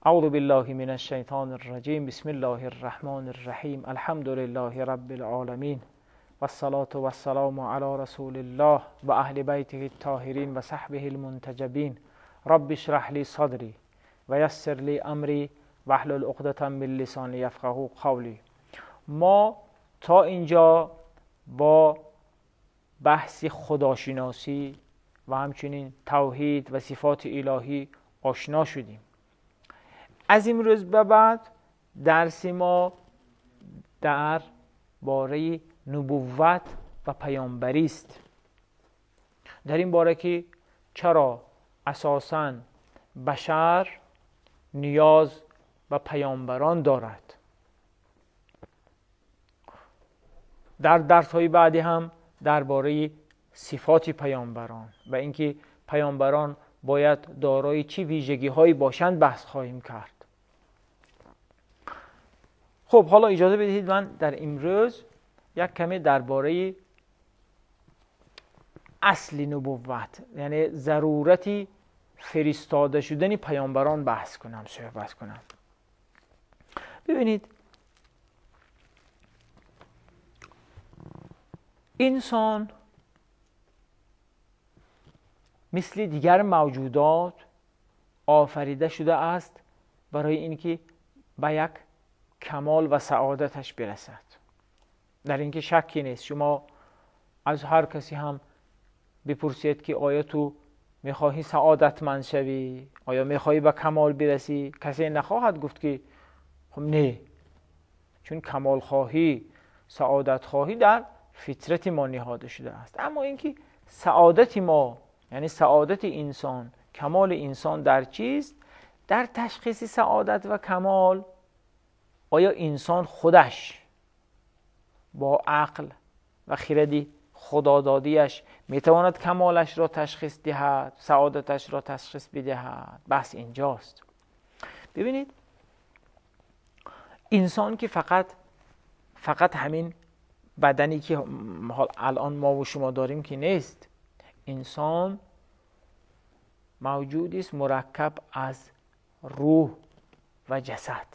اعوذ بالله من الشیطان الرجیم. بسم الله الرحمن الرحیم. الحمد لله رب العالمین والصلاة والسلام علی رسول الله و اهل بیته الطاهرین و صحبه المنتجبین. رب اشرح لی صدری و یسر لی امری واحلل عقدة من لسانی یفقهوا قولی. ما تا اینجا با بحث خداشناسی و همچنین توحید و صفات الهی آشنا شدیم. از امروز به بعد درس ما در باره نبوت و پیامبری است. در این باره که چرا اساساً بشر نیاز به پیامبران دارد. در درس های بعدی هم درباره صفات پیامبران و اینکه پیامبران باید دارای چه ویژگی هایی باشند بحث خواهیم کرد. خب حالا اجازه بدهید من در امروز یک کمی درباره اصل نبوت، یعنی ضرورت فرستاده شدن پیامبران بحث کنم، صحبت کنم. ببینید، انسان مثل دیگر موجودات آفریده شده است برای اینکه به یک کمال و سعادتش برسد. در اینکه شکی نیست. شما از هر کسی هم بپرسید که آیا تو میخواهی سعادتمند شوی، آیا میخواهی به کمال برسی، کسی نخواهد گفت که خب نه، چون کمال خواهی، سعادت خواهی در فطرت ما نهاده شده است. اما اینکه سعادت ما، یعنی سعادت انسان، کمال انسان در چیست؟ در تشخیص سعادت و کمال. آیا انسان خودش با عقل و خردی خدادادیش میتواند کمالش را تشخیص دهد، سعادتش را تشخیص بدهد؟ بحث اینجاست. ببینید، انسان که فقط همین بدنی که الان ما و شما داریم که نیست. انسان موجودی است مرکب از روح و جسد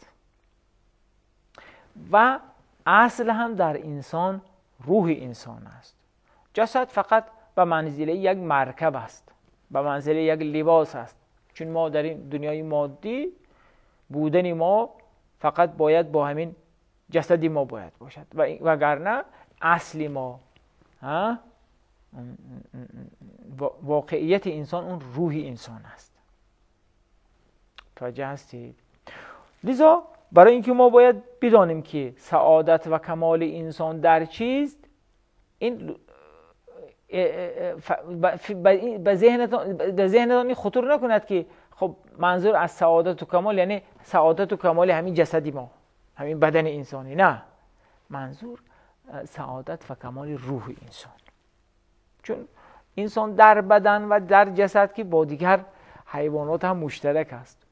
و اصل هم در انسان روح انسان است. جسد فقط به منزله یک مرکب است، به منزله یک لباس است. چون ما در این دنیای مادی بودن ما فقط باید با همین جسد ما باید باشد، وگرنه اصل ما، واقعیت انسان اون روح انسان است. متوجه هستید؟ لذا برای اینکه ما باید بدانیم که سعادت و کمال انسان در چیست، این به ذهنتان خطور نکند که خب منظور از سعادت و کمال یعنی سعادت و کمال همین جسدی ما، همین بدن انسانی. نه، منظور سعادت و کمال روح انسان. چون انسان در بدن و در جسد که با دیگر حیوانات هم مشترک است.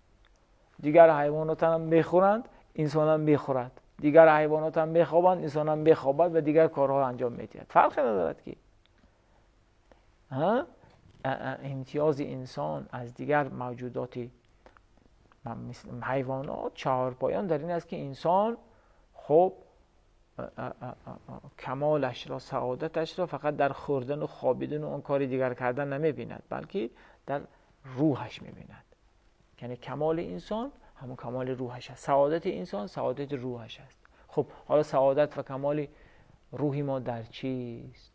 دیگر حیوانات هم میخورند، انسان هم میخورد. دیگر حیوانات هم میخوابند، انسان هم میخوابد و دیگر کارها انجام میدهد. فرقی ندارد که امتیاز انسان از دیگر موجودات مثل حیوانات چهارپایان در این است که انسان خب کمالش را، سعادتش را فقط در خوردن و خوابیدن و آن کار دیگر کردن نمیبیند، بلکه در روحش میبیند. یعنی کمال انسان همون کمال روحش است، سعادت انسان سعادت روحش است. خب حالا سعادت و کمال روحی ما در چیست؟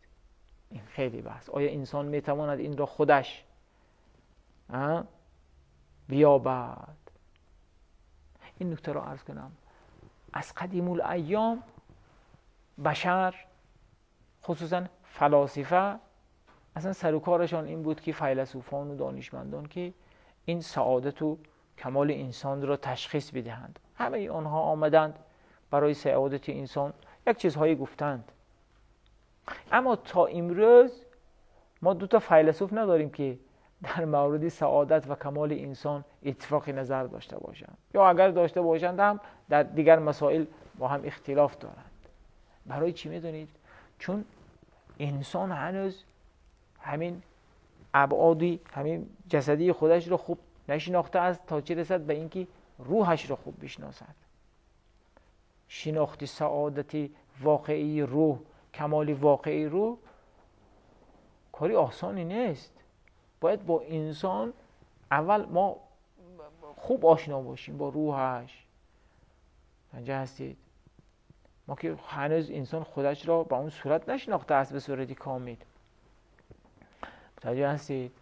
این خیلی بحث. آیا انسان میتواند این را خودش بیابد؟ این نکته را عرض کنم، از قدیم الایام بشر، خصوصا فلاسفه، اصلا سر و کارشان این بود که فیلسوفان و دانشمندان که این سعادت و کمال انسان را تشخیص بدهند. همه آنها آمدند برای سعادت انسان یک چیزهایی گفتند. اما تا امروز ما دو تا فیلسوف نداریم که در مورد سعادت و کمال انسان اتفاق نظر داشته باشند، یا اگر داشته باشند هم در دیگر مسائل با هم اختلاف دارند. برای چی میدونید؟ چون انسان هنوز همین ابعادی، همین جسدی خودش رو خوب نشناخته است تا چه رسد به اینکه روحش را خوب بشناسد. شناخت سعادت واقعی روح، کمال واقعی روح کاری آسانی نیست. باید با انسان اول ما خوب آشنا باشیم با روحش. اینجا هستید، ما که هنوز انسان خودش را با اون صورت نشناخته است به صورت کامل. متوجه هستید؟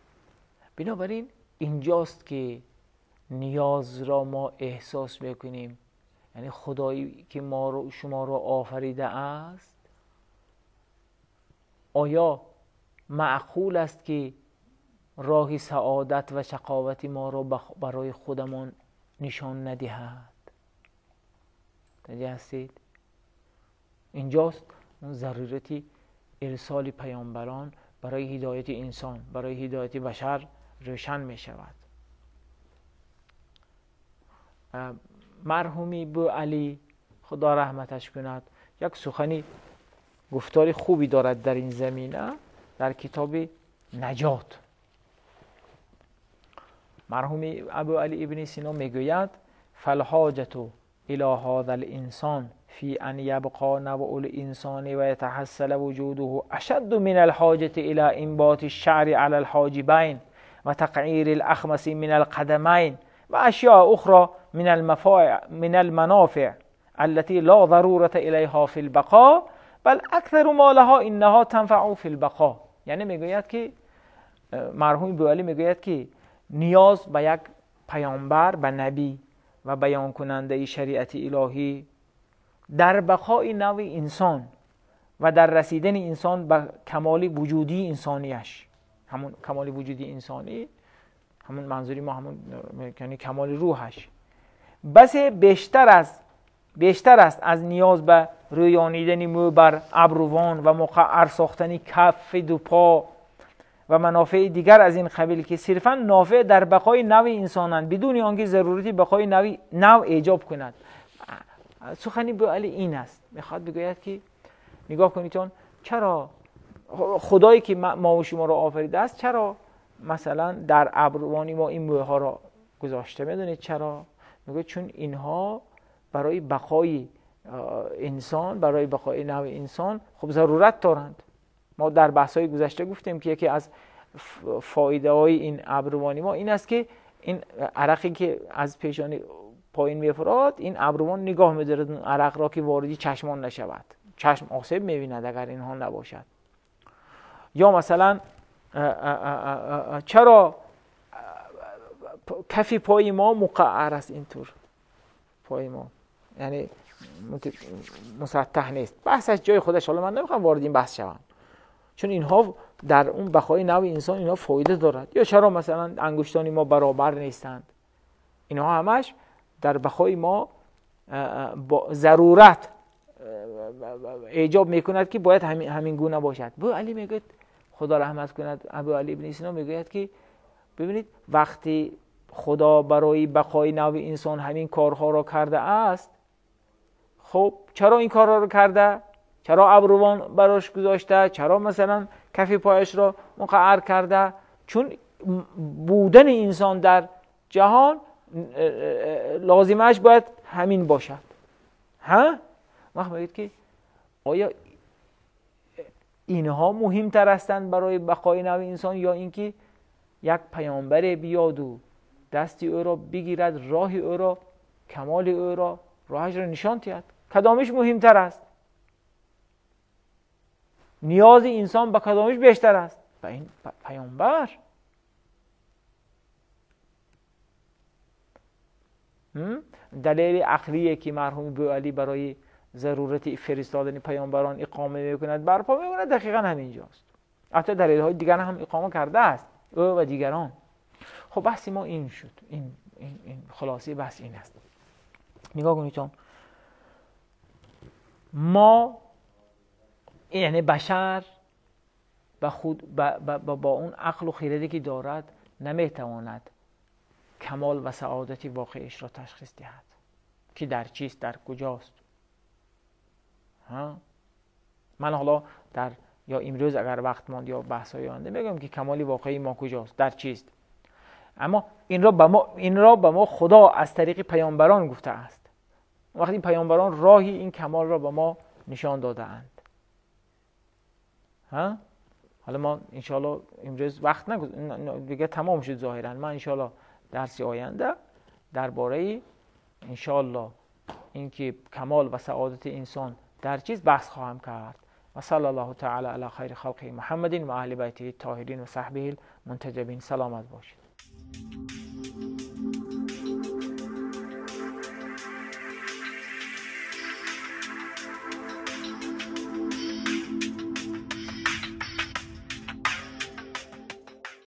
بنابراین اینجاست که نیاز را ما احساس میکنیم. یعنی خدایی که ما رو شما را آفریده است، آیا معقول است که راه سعادت و شقاوت ما را برای خودمان نشان ندهد؟ متوجه هستید؟ اینجاست اون ضرورت ارسال پیامبران برای هدایت انسان، برای هدایت بشر روشن می شود. مرحومی بو علی خدا رحمتش کند یک سخنی، گفتار خوبی دارد در این زمینه در کتاب نجات. مرحوم ابو علی ابن سینا میگوید فالحاجة الى هذا الانسان في ان يبقى نوع الانسان ويتحصل وجوده اشد من الحاجة الى انبات الشعر على الحاجبين وتقعير الاخمص من القدمين واشياء اخرى من المنافع التي لا ضرورة اليها في البقاء بل اکثر ما لها انها تنفع في البقاء. یعنی میگوید که مرحوم ابو علی میگوید که نیاز به یک پیامبر، به نبی و بیان کننده شریعت الهی در بقای نوع انسان و در رسیدن انسان به کمال وجودی انسانیش، همون کمال وجودی انسانی، همون منظوری ما همون یعنی کمال روحش، بس بیشتر است از نیاز به رویانیدن مو بر ابروان و مقعر ساختن کف دو پا و منافع دیگر از این قبیل که صرفا نافع در بقای نوع انسانند بدون آنکه ضرورتی بقای نوع ایجاب کند. سخنی ابو علی این است، میخواد بگوید که نگاه کنید چرا خدایی که ما و شما را آفریده است چرا مثلا در ابروان ما این موها را گذاشته؟ میدونید چرا؟ میگه چون اینها برای بقای انسان، برای بقای نوع انسان خب ضرورت دارند. ما در بحث‌های گذشته گفتیم که یکی از فایده های این ابروانی ما این است که این عرقی که از پیشانی پایین میفراد، این ابروان نگاه می‌دارد اون عرق را که واردی چشمان نشود، چشم آسیب می‌بیند اگر اینها نباشد. یا مثلا چرا کفی پای ما مقعر است؟ اینطور پای ما یعنی مسطح نیست. بحث از جای خودش، حالا من نمیخوام وارد این بحث شوم، چون اینها در اون بقای نوع انسان اینها فایده دارد. یا چرا مثلا انگشتان ما برابر نیستند؟ اینها همش در بقای ما با ضرورت ایجاب میکند که باید همین گونه باشد. ابو علی میگوید، خدا رحمت کند، ابو علی ابن سینا میگوید که ببینید وقتی خدا برای بقای نوع انسان همین کارها را کرده است، خب چرا این کارها را کرده؟ چرا ابروان براش گذاشته؟ چرا مثلا کف پایش را مقعر کرده؟ چون بودن انسان در جهان لازمش باید همین باشد. ها؟ وقت میگید که آیا اینها مهمتر هستند برای بقای نوع انسان یا اینکه یک پیامبر بیاد و دستی او را بگیرد، راه او را، کمال او را، راهش را نشان دهد؟ کدامش مهمتر است؟ نیاز انسان به کدامش بیشتر است؟ به این پیامبر. دلیل عقلیه که مرحوم ابو علی برای ضرورت فرستادن پیامبران اقامه میکند، برپا میکند، دقیقا همینجاست. حتی دلیل های دیگر هم اقامه کرده است او و دیگران. خب بحث ما این شد، این خلاصه بحث این است. نگاه کنید چون ما یعنی بشر با خود با اون عقل و خیردی که دارد نمیتواند کمال و سعادت واقعیش را تشخیص دهد که در چیست، در کجاست. ها؟ من حالا در یا امروز اگر وقت ماند یا بحث های آینده میگم که کمال واقعی ما کجاست، در چیست. اما این را به ما خدا از طریق پیامبران گفته است. وقتی این پیامبران راهی این کمال را به ما نشان داده اند. ها؟ حالا ما انشالله امروز وقت دیگه تمام شد ظاهرا. من انشالله درس آینده درباره انشالله اینکه کمال و سعادت انسان در چیز بحث خواهم کرد. و صلی الله تعالی علی خیر خلقه محمد و اهل بیته الطاهرین و صحبه المنتجبین. سلامت باشید.